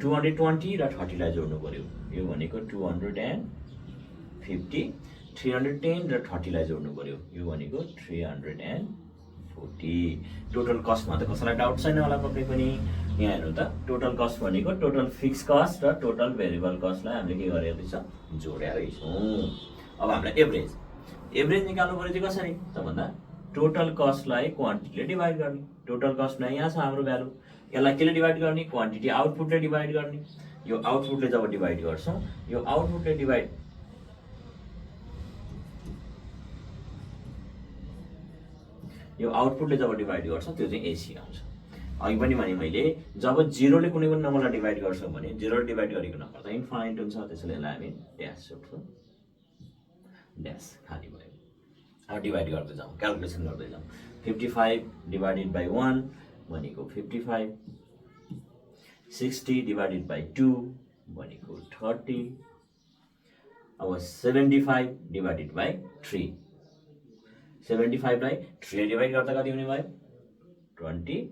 220 र 30 लाई जोड्नु पर्यो यो भनेको 250 310 र 30 लाई जोड्नु पर्यो यो भनेको 340 टोटल कस्टमा त कसैलाई डाउट छैन होला पक्कै पनि यहाँ हेर्नु त टोटल कस्ट भनेको टोटल फिक्स कस्ट र टोटल भेरिएबल कस्टलाई हामीले के गरेको छ जोडेरै छौं अब हामीलाई एभरेज निकाल्नु पर्यो चाहिँ कसरी त भन्दा टोटल कस्टलाई क्वान्टिटीले डिभाइड गर्ने टोटल कस्टमा यहाँ छ हाम्रो भ्यालु यसलाई केले डिभाइड गर्ने क्वान्टिटी आउटपुटले डिभाइड गर्ने यो आउटपुटले जब डिभाइड गर्छौं यो आउटपुटले डिभाइड गर्छ त्यो चाहिँ एसी आउँछ अघि पनि भने मैले जब 0 ले कुनै पनि नम्बरलाई डिभाइड गर्छौं भने 0 ले डिभाइड गरेको नम्बर त इन्फाइनाइट हुन्छ त्यसैले यसलाई हामी ड्यास जोड्छौं ड्यास खाली भयो अब डिभाइड गर्दै जाउँ क्याल्कुलेसन गर्दै जाउँ 55 डिभाइडेड बाइ 1 भनेको 55 60 डिभाइडेड बाइ 2 भनेको 30 अब 75 डिभाइडेड बाइ 3 75 लाई 3 डिभाइड गर्दा कति हुने भयो 25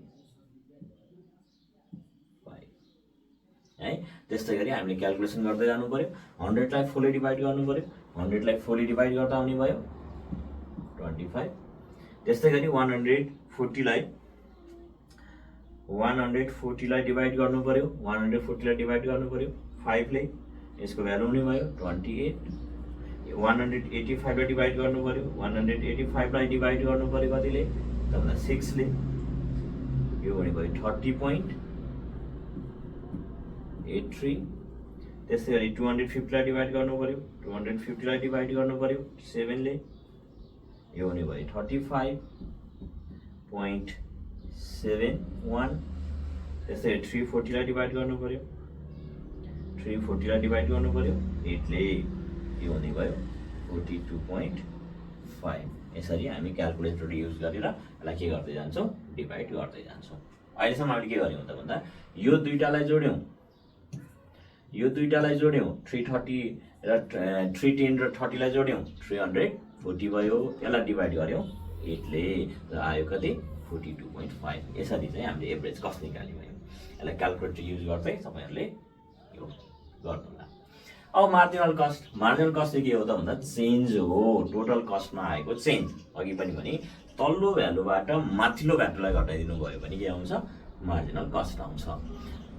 है त्यस्तै गरी हामीले क्याल्कुलेसन गर्दै जानु पर्यो 100 लाई फुल्ली डिभाइड गर्नु पर्यो 100 लाई फुल्ली डिभाइड गर्दा आउने भयो 25 त्यस्तै गरी 140 लाई 140 लाई डिभाइड गर्नु पर्यो, 140 लाई डिभाइड गर्नु पर्यो 5 ले, यसको भ्यालु हुने भयो 28। 185 लाई डिभाइड गर्नु पर्यो, 185 लाई डिभाइड गर्नु पर्यो कतिले त भन्दा 6 ले, यो भने भयो 30.83। त्यसै गरी 250 लाई डिभाइड गर्नु पर्यो, 250 लाई डिभाइड गर्नु पर्यो 7 ले, यो हुने भयो 35.71। त्यसै गरी 340 लाई डिभाइड गर्नु पर्यो, 340 लाई डिभाइड गर्नु पर्यो 8 ले, यो हुने भयो 42.5। यसरी हामी क्याल्कुलेटर युज गरेर यसलाई के गर्दै जान्छौँ, डिभाइड गर्दै जान्छौँ। अहिलेसम्म हामीले के गर्यौँ त भन्दा यो दुईटालाई जोड्यौँ, यो दुईटालाई जोड्यौँ 330 र 310 र 30 लाई जोड्यौँ 340 भयो, यसलाई डिभाइड गर्यौँ 8 ले र आयो कति 42.5। यसरी चाहिँ हामीले एभरेज कस्ट निकाल्यौँ। यसलाई क्याल्कुलेटर युज गर्दै तपाईहरुले यो गर्नुला। अब मार्जिनल कस्ट चाहिँ के हो त भन्दा चेन्ज हो, टोटल कस्टमा आएको चेन्ज। अघि पनि भने तल्लो भ्यालुबाट माथिल्लो भ्यालुलाई घटाइदिनु भयो भने के आउँछ, मार्जिनल कस्ट आउँछ।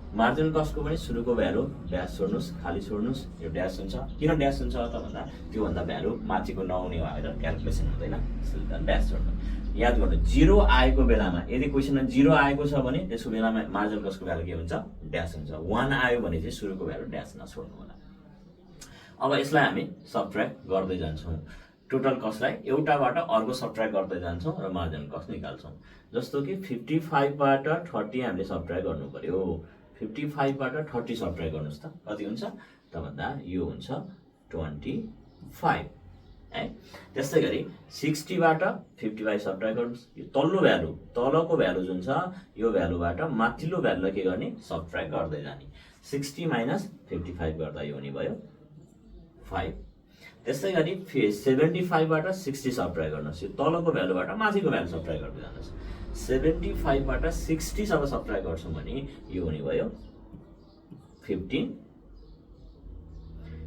मार्जिनल कस्टको पनि सुरुको भ्यालु ड्यास छोड्नुस्, खाली छोड्नुस्, यो ड्यास हुन्छ। किन ड्यास हुन्छ त भन्दा त्यो भन्दा भ्यालु माथिको नहुने भएर क्याल्कुलेसन हुँदैन, त्यसैले ड्यास छोड्नु। याद गर्नु, 0 आएको बेलामा यदि क्वेसनमा 0 आएको छ भने त्यसको बेलामा मार्जिनल कस्टको भ्यालु के हुन्छ, ड्यास हुन्छ। 1 आयो भने चाहिँ सुरुको भ्यालु ड्यास नछोड्नु होला। अब यसलाई हामी सबट्र्याक्ट गर्दै जान्छौँ, टोटल कस्टलाई एउटाबाट अर्को सबट्र्याक्ट गर्दै जान्छौँ र मार्जिनल कस्ट निकाल्छौँ। जस्तो कि 55 बाट 30 हामीले सबट्र्याक्ट गर्नु पर्यो, 55 बाट 30 सबट्र्याक्ट गर्नुस् त कति हुन्छ त भन्दा यो हुन्छ 25 है। त्यस्तै गरी 60 बाट 55 सबट्र्याक्ट गर्नुस्, यो तल्लो भ्यालु तलको भ्यालु जुन छ यो भ्यालुबाट माथिल्लो भ्यालुलाई के गर्ने, सबट्र्याक्ट गर्दै जाने। 60 माइनस 55 गर्दा यो हुने भयो 5। त्यसै गरी 75 बाट 60 सबट्र्याक्ट गर्नुस्, यो तलको भ्यालुबाट माथिको भ्यालु सबट्र्याक्ट गर्दै जानुहोस्। 75 बाट 60 जब सबट्र्याक्ट गर्छौँ भने यो हुने भयो 15।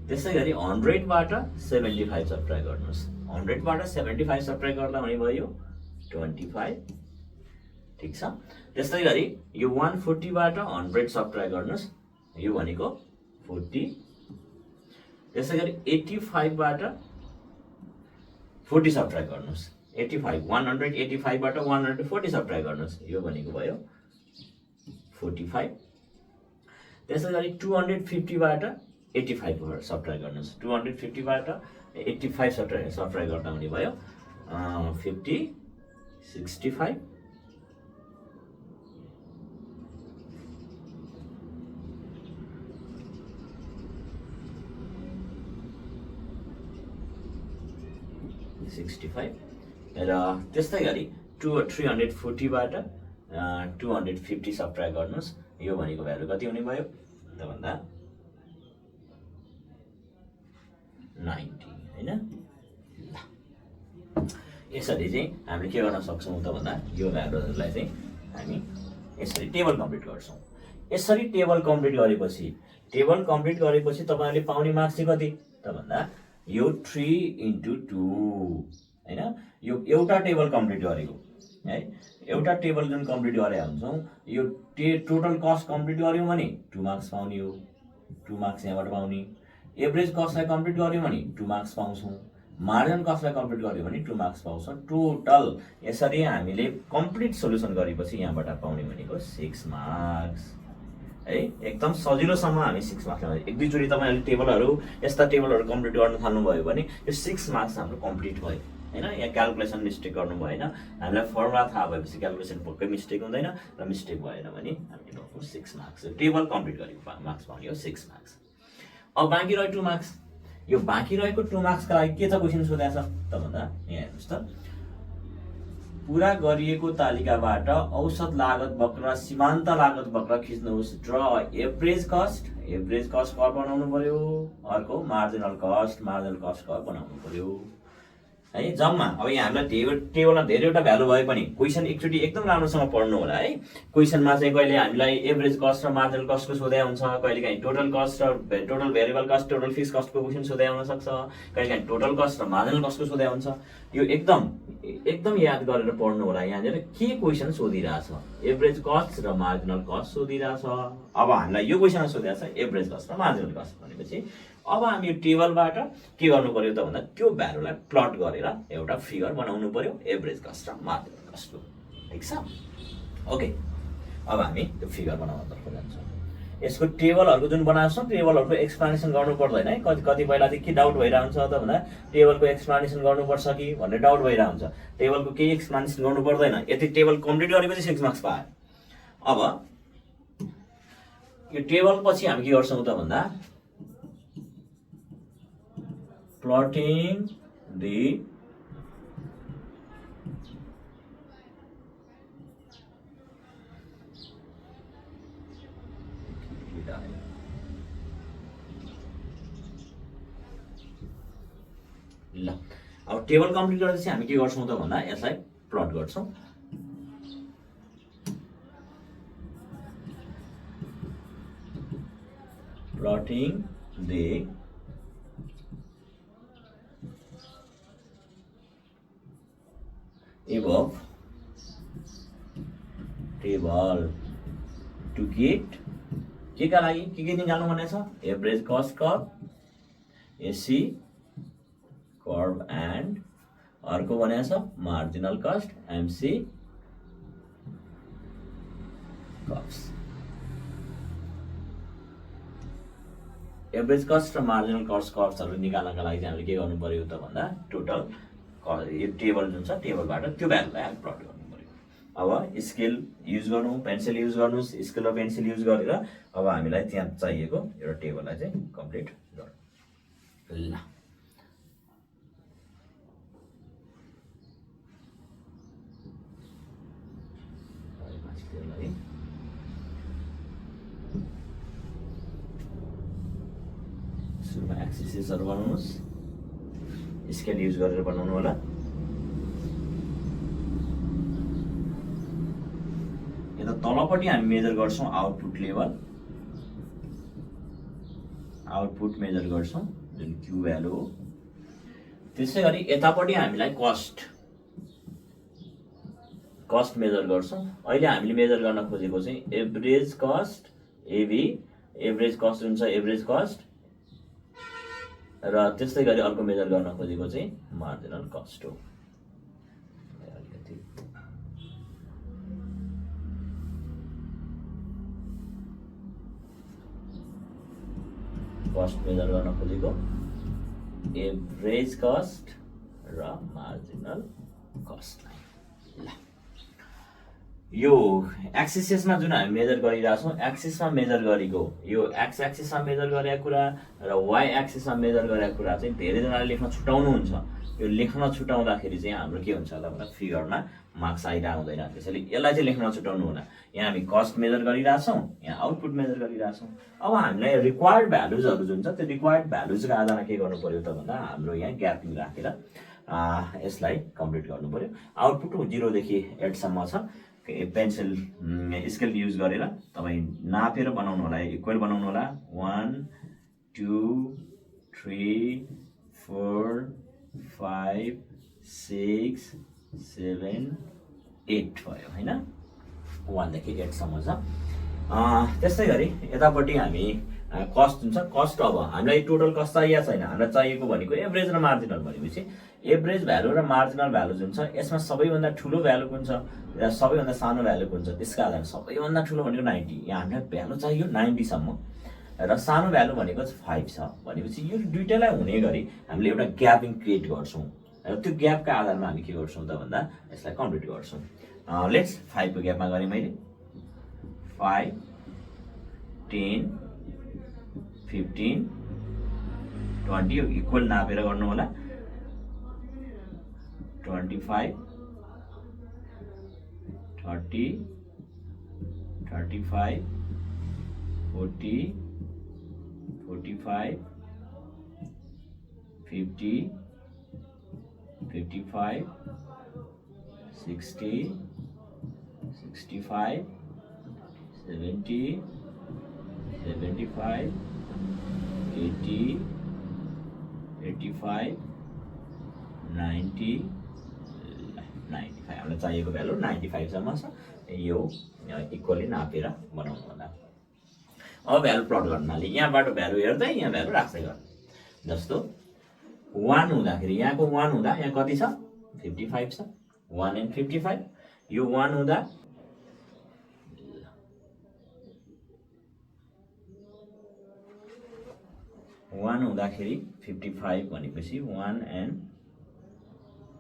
त्यसै गरी 100 बाट 75 सबट्र्याक्ट गर्नुस्, 100 बाट 75 सबट्र्याक्ट गर्दा हुने भयो 25, ठीक छ। त्यस्तै गरी यो 140 बाट 100 सबट्र्याक्ट गर्नुस्, यो भनेको 40। त्यसै गरी 85 बाट 40 सबट्र्याक्ट गर्नुस्, 185 बाट 140 सबट्र्याक्ट गर्नुस्, यो भनेको भयो 45। त्यसै गरी 250 बाट 85 सबट्र्याक्ट गर्नुस्, 250 बाट 85 सबट्र्याक्ट गर्दा हुने भयो 65। र त्यस्तै गरी 340 बाट 250 सबट्र्याक्ट गर्नुस्, यो भनेको भ्यालु कति हुने भयो त भन्दा 90 हैन। यसरी चाहिँ हामीले के गर्न सक्छौँ त भन्दा यो भ्यालुहरूलाई चाहिँ हामी यसरी टेबल कम्प्लिट गर्छौँ। यसरी टेबल कम्प्लिट गरेपछि तपाईहरुले पाउने मार्क्स चाहिँ कति त भन्दा यो 3 into 2 हैन। यो एउटा टेबल कम्प्लिट गरेको है, एउटा टेबल जुन कम्प्लिट गरे हुन्छौँ, यो टोटल कस्ट कम्प्लिट गर्यौँ भने 2 मार्क्स पाउने हो, 2 मार्क्स यहाँबाट पाउने। एभरेज कस्टलाई कम्प्लिट गर्यौँ भने 2 मार्क्स पाउँछौँ, मार्जिनल कस्टलाई कम्प्लिट गर्यौँ भने 2 मार्क्स पाउँछौँ। टोटल यसरी हामीले कम्प्लिट सोल्युसन गरेपछि यहाँबाट पाउने भनेको 6 मार्क्स है। एकदम सजिलोसम्म हामी 6 मार्क्स ल्याउँछ। एक दुईचोटि तपाईहरुले टेबलहरु यस्ता टेबलहरु कम्प्लिट गर्न थाल्नुभयो भने यो 6 मार्क्स हाम्रो कम्प्लिट भयो हैन। यहाँ क्याल्कुलेसन मिस्टेक गर्नु भएन, हामीलाई फर्मुला थाहा भएपछि क्याल्कुलेसन पक्कै मिस्टेक हुँदैन र मिस्टेक भएन भने हामीले पाउँछौँ 6 मार्क्स। टेबल कम्प्लिट गरेको मार्क्स पाउने हो 6 मार्क्स। अब बाँकी रह्यो 2 मार्क्स। यो बाँकी रहेको 2 मार्क्सका लागि के छ क्वेशन सोधेको छ त भन्दा यहाँ हेर्नुस् त, पूरा गरिएको तालिकाबाट औसत लागत वक्र सीमान्त लागत वक्र खिच्नुहोस्। ड्र एभरेज कस्ट कर्भ बनाउनु पर्यो, अर्को मार्जिनल कस्ट कर्भ बनाउनु पर्यो। है जम्मा। अब यहाँ हामीलाई टेबलमा धेरैवटा भ्यालु भए पनि क्वेसन एकचोटि एकदम राम्रोसँग पढ्नु होला है। क्वेसनमा चाहिँ कहिले हामीलाई एभरेज कस्ट र मार्जिनल कस्टको सोधे हुन्छ, कहिलेकाहीँ टोटल कस्ट र total variable cost total fix कस्टको क्वेसन सोधे हुन सक्छ, कहिलेकाहीँ टोटल कस्ट र मार्जिनल कस्टको सोधे हुन्छ। यो एकदम याद गरेर पढ्नु होला। यहाँनिर के क्वेसन सोधिरहेछ, एभरेज कस्ट र मार्जिनल कस्ट सोधिरहेछ। अब हामीलाई यो क्वेसनमा सोधेको छ एभरेज कस्ट र मार्जिनल कस्ट भनेपछि अब हामी यो टेबलबाट के गर्नु पर्यो त भन्दा त्यो भ्यालुलाई प्लट गरेर एउटा फिगर बनाउनु पर्यो एभरेज कस्ट र मार्जिनल कस्टको। ठिक छ, ओके। अब हामी त्यो फिगर बनाउनतर्फ जान्छौँ। यसको टेबलहरूको जुन बनाएको छ टेबलहरूको एक्सप्लानेसन गर्नु पर्दैन है। कतिपयलाई चाहिँ के डाउट भइरहेको हुन्छ त भन्दा टेबलको एक्सप्लानेसन गर्नुपर्छ कि भन्ने डाउट भइरहेको हुन्छ। टेबलको केही एक्सप्लानेसन गर्नु पर्दैन, यति टेबल कम्प्लिट गरेपछि 6 मार्क्स पायो। अब यो टेबल पछि हामी के गर्छौँ त भन्दा plotting the ल अब टेबल कम्प्लिट गरेपछि हामी के गर्छौँ त भन्दा यसलाई प्लट गर्छौँ। Plotting the above table to get के का लागि के निकाल्नु भनेको छ average cost curve, AC curve and अर्को भनेको छ marginal cost MC curves. Average cost र मार्जिनल कस्ट कर्व्सहरु निकाल्नका लागि चाहिँ हामीले के गर्नु पर्यो त भन्दा टोटल यो टेबल जुन छ टेबलबाट त्यो भ्यालुलाई हामी प्लट गर्नु पर्यो। अब स्केल युज गर्नु, पेन्सिल युज गर्नुस्, स्केल र पेन्सिल युज गरेर अब हामीलाई त्यहाँ चाहिएको एउटा टेबललाई चाहिँ कम्प्लिट गर्नु। ल सुरुमा एक्सिसहरु बनाउनुस्, स्केल युज गरेर बनाउनु होला। यता तलपट्टि हामी मेजर गर्छौं आउटपुट लेभल, आउटपुट मेजर गर्छौं जुन क्यू भ्यालु हो। त्यसैगरी यतापट्टि हामीलाई कस्ट मेजर गर्छौं। अहिले हामीले मेजर गर्न खोजेको चाहिँ average cost AB, average cost जुन छ एभरेज कस्ट र त्यस्तै गरी अर्को मेजर गर्न खोजेको चाहिँ मार्जिनल कस्ट हो। कस्ट मेजर गर्न खोजेको एभरेज कस्ट र मार्जिनल कस्टलाई। ल यो एक्सिसमा जुन हामी मेजर गरिरहेछौँ एक्सिसमा मेजर गरेको यो एक्स एक्सिसमा मेजर गरेको कुरा र वाइ एक्सिसमा मेजर गरेको कुरा चाहिँ धेरैजनाले लेख्न छुटाउनुहुन्छ। यो लेख्न छुटाउँदाखेरि चाहिँ हाम्रो के हुन्छ होला भन्दा फिगरमा मार्क्स आइरहेको हुँदैन। त्यसैले यसलाई चाहिँ लेख्न छुटाउनु होला। यहाँ हामी कस्ट मेजर गरिरहेछौँ, यहाँ आउटपुट मेजर गरिरहेछौँ। अब हामीलाई रिक्वायर्ड भ्यालुजहरू जुन छ त्यो रिक्वायर्ड भ्यालुजको आधारमा के गर्नु पर्यो त भन्दा हाम्रो यहाँ ग्यापिङ राखेर यसलाई कम्प्लिट गर्नु पर्यो। आउटपुट 0 देखि 8 सम्म छ। पेन्सिल स्केल युज गरेर तपाईँ नापेर बनाउनु होला, इक्वल बनाउनु होला। 1 2 3 4 5 6 7 8 भयो हैन, 1 देखि 8 सम्म छ। त्यस्तै गरी यतापट्टि हामी कस्ट जुन छ कस्ट अब हामीलाई टोटल कस्ट चाहिएको छैन, हामीलाई चाहिएको भनेको एभरेज र मार्जिनल। भनेपछि एभरेज भ्यालु र मार्जिनल भ्यालु जुन छ यसमा सबैभन्दा ठुलो भ्यालु कुन छ र सबैभन्दा सानो भ्यालु कुन छ त्यसका आधारमा सबैभन्दा ठुलो भनेको 90, यहाँ हामीलाई भ्यालु चाहियो 90 सम्म र सानो भ्यालु भनेको 5 छ। भनेपछि यो दुईटालाई हुने गरी हामीले एउटा ग्यापिङ क्रिएट गर्छौँ र त्यो ग्यापका आधारमा हामी के गर्छौँ त भन्दा यसलाई कम्प्लिट गर्छौँ। लेट्स 5 को ग्यापमा गरेँ मैले 5 10 15 20 यो इक्वल नापेर गर्नु होला। 25 30 35 40 45 50 55 60 65 70 75 80 85 90 95 हामीलाई चाहिएको भ्यालु 95 सम्म छ यो इक्वली नापेर बनाउनु होला अब भ्यालु प्लट गर्नाले यहाँबाट भ्यालु हेर्दै यहाँ भ्यालु राख्दै गर्नु जस्तो 1 हुँदाखेरि यहाँको 1 हुँदा यहाँ कति छ 55 छ 1 and 55 यो 1 हुँदा 1 हुँदाखेरि 55 भनेपछि 1 and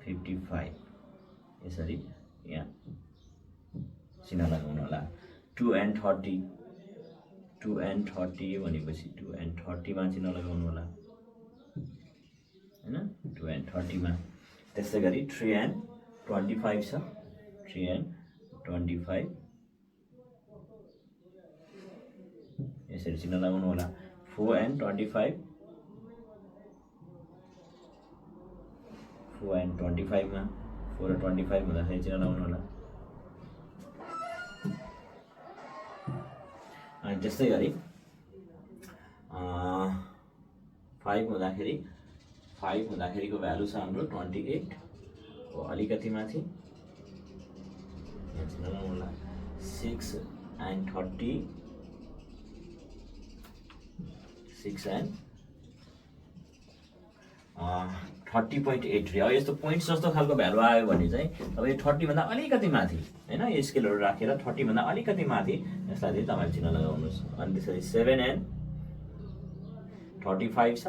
55 यसरी यहाँ चिन्ह लगाउनु होला 2 and 30 2 and 30 भनेपछि 2 and 30 मा चिन्ह लगाउनु होला हैन 2 and 30 मा त्यसै गरी 3 and 25 छ 3 and 25 यसरी चिन्ह लगाउनु होला 4 and 25 4 and 25 मा 4 and 25 हुँदाखेरि चिन्ह लगाउनु होला अनि त्यस्तै गरी 5 हुँदाखेरिको भ्यालु छ हाम्रो 28 हो अलिकति माथि यहाँ चिन्ह लगाउनु होला 6 and 30 6 and 30.8 अब यस्तो पोइन्ट्स जस्तो खालको भ्यालु आयो भने चाहिँ अब यो 30 भन्दा अलिकति माथि हैन यो स्केलहरु राखेर 30 भन्दा अलिकति माथि यसलाई चाहिँ तपाईले चिन्ह लगाउनुस् अनि त्यसरी 7 and 35 छ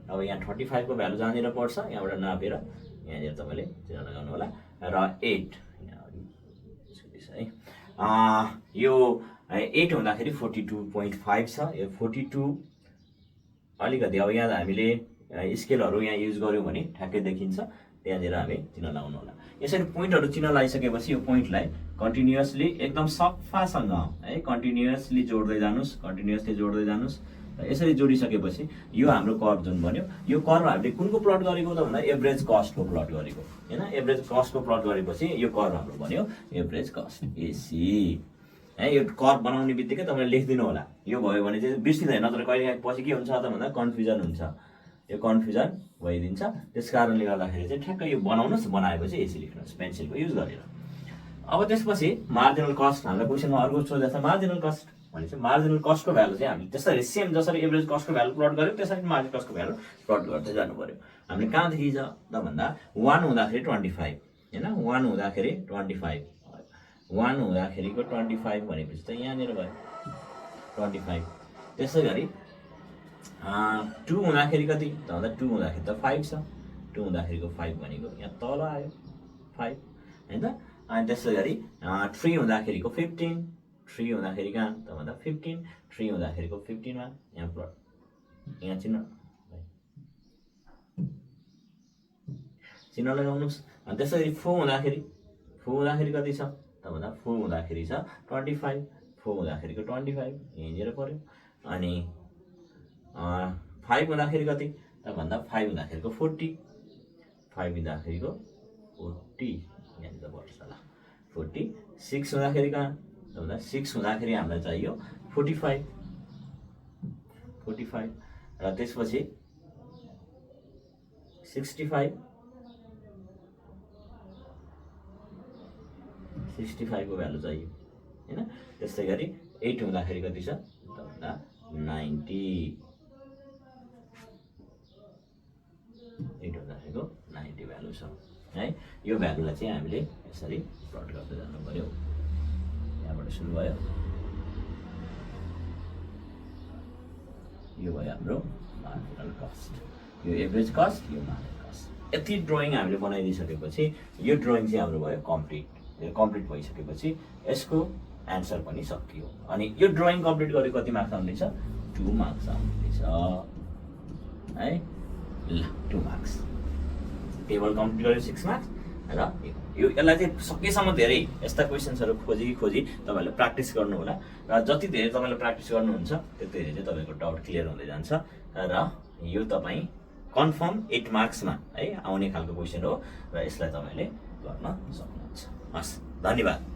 अब यहाँ 35 को भ्यालु जहाँनिर पर्छ यहाँबाट नापेर यहाँनिर तपाईले चिन्ह लगाउनु होला र 8 यो 8 हुँदाखेरि 42.5 छ यो 42 अलिकति अब यहाँ हामीले स्केलहरु यहाँ युज गर्यौं भने ठ्याक्कै देखिन्छ त्यहाँनिर हामी चिन्ह लगाउनु होला यसरी पोइन्टहरु चिन्ह लगाइसकेपछि यो पोइन्टलाई कन्टिन्युअसली एकदम सफासँग है कन्टिन्युअसली जोड्दै जानुस् र यसरी जोडिसकेपछि यो हाम्रो कर्व जुन बन्यो यो कर्व हामीले कुनको प्लट गरेको त भन्दा एभरेज कस्टको प्लट गरेको हैन एभरेज कस्टको प्लट गरेपछि यो कर्व हाम्रो बन्यो एभरेज कस्ट एसी है यो कर्व बनाउने बित्तिकै तपाईले लेखिदिनु होला यो भयो भने चाहिँ बिर्सिदैन नत्र कहिले पछि के हुन्छ त भन्दा कन्फ्युजन हुन्छ यो कन्फ्युजन भइदिन्छ त्यसकारणले गर्दाखेरि चाहिँ ठ्याक्कै यो बनाउनुस् बनाएपछि एसी लेख्नुस् पेन्सिलको युज गरेर अब त्यसपछि मार्जिनल कस्ट हाम्रो क्वेशनमा अर्को सोधेछ मार्जिनल कस्ट भनेपछि मार्जिनल कस्टको भ्यालु चाहिँ हामी त्यसरी सेम जसरी एभरेज कस्टको भ्यालु प्लट गर्यौं त्यसरी मार्जिनल कस्टको भ्यालु प्लट गर्दै जानु पर्यो हामीले कहाँदेखि छ त भन्दा 1 हुँदाखेरि 25 हैन 1 हुँदाखेरि 25 1 हुँदाखेरिको 25 भनेपछि त यहाँनिर भयो 25 त्यसै गरी 2 हुँदाखेरि कति त भन्दा 2 हुँदाखेरि त 5 छ 2 हुँदाखेरिको 5 भनेको यहाँ तल आयो 5 हैन त अनि त्यसै गरी 3 हुँदाखेरिको 15 3 हुँदाखेरि कहाँ त भन्दा 15 3 हुँदाखेरिको 15 मा यहाँ प्लट यहाँ चिन्ह लगाउनुस् अनि त्यसै गरी 4 हुँदाखेरि कति छ त भन्दा 4 हुँदाखेरि छ 25 4 हुँदाखेरिको 25 यहाँनिर पर्यो अनि 5 हुँदाखेरि कति त भन्दा 5 हुँदाखेरिको 40 5 हुँदाखेरिको 40 यहाँनिर पर्छ होला 40 6 हुँदाखेरि कहाँ त भन्दा 6 हुँदाखेरि हामीलाई चाहियो 45 र त्यसपछि 65 65 को भ्यालु चाहियो हैन त्यसै गरी 8 हुँदाखेरि कति छ त भन्दा 90 8 हुँदाखेरिको 90 भ्यालु छ है यो भ्यालुलाई चाहिँ हामीले यसरी प्लट गर्दै जानु पर्यो यहाँबाट सुरु भयो यो भयो हाम्रो मार्जिनल कस्ट यो एभरेज कस्ट यो मार्जिनल कस्ट यति ड्रइङ हामीले बनाइदिसकेपछि यो ड्रइङ चाहिँ हाम्रो भयो कम्प्लिट भइसकेपछि यसको एन्सर पनि सकियो अनि यो ड्रइङ कम्प्लिट गरे कति मार्क्स आउँदैछ 2 मार्क्स आउँदैछ है ल 2 मार्क्स टेबल कम्प्लिट गरे 6 मार्क्स र यो यसलाई चाहिँ सकेसम्म धेरै यस्ता क्वेशन्सहरु खोजी तपाईहरुले प्र्याक्टिस गर्नु होला र जति धेरै तपाईले प्र्याक्टिस गर्नुहुन्छ त्यति धेरै चाहिँ तपाईको डाउट क्लियर हुँदै जान्छ र यो तपाई कन्फर्म 8 मार्क्समा है आउने खालको क्वेसन हो र यसलाई तपाईँले गर्न सक्नुहुन्छ। हस्, धन्यवाद।